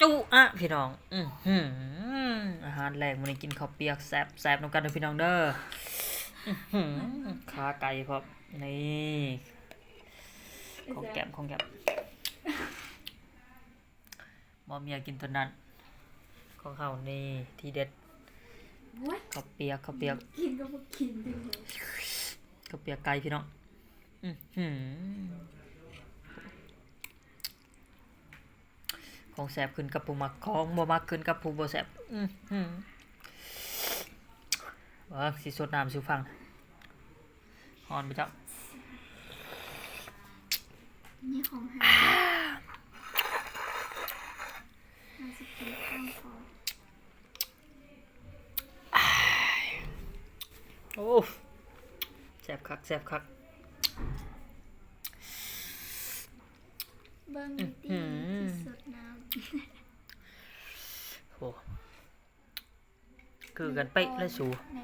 ຈຸອະພີ່ນ້ອງ ອືຫື ອາຫານແລງມື້ນີ້ ກິນເຂົ້າປຽກແຊບໆນຳກັນເດີພີ່ນ້ອງເດີ. ອືຫື ຂາໄກ່ພ້ອມ ນີ້ ຂອງແກ້ມ ຂອງແກ້ມ ບໍ່ເມຍກິນຕົວນັ້ນ ຂອງເຮົານີ້ທີເດັດ. ໂອ້ຍ ເຂົ້າປຽກ ເຂົ້າປຽກ ກິນກໍບໍ່ກິນເດ້ ເຂົ້າປຽກໄກ່ພີ່ນ້ອງ. ອືຫື ຂອງແຊບຂຶ້ນກັບຜູ້ມັກ ຂອງບໍ່ມັກຂຶ້ນກັບຜູ້ບໍ່ແຊບ. ອືຫື ເບິ່ງ ຊິສົດນ້ຳສູ່ຟັງ ຮ້ອນບໍ່ຈັກ. ນີ້ຂອງໃຜ ເຮົາຊິກິນຂ້າວກ່ອນ. ໂອ້ ແຊບຄັກ ແຊບຄັກ. ເບິ່ງ ອືຫື ທີ່ສຸດນ້ຳ ໂອ້ ຄືກັນເປະເລີຍສູ. ໃນ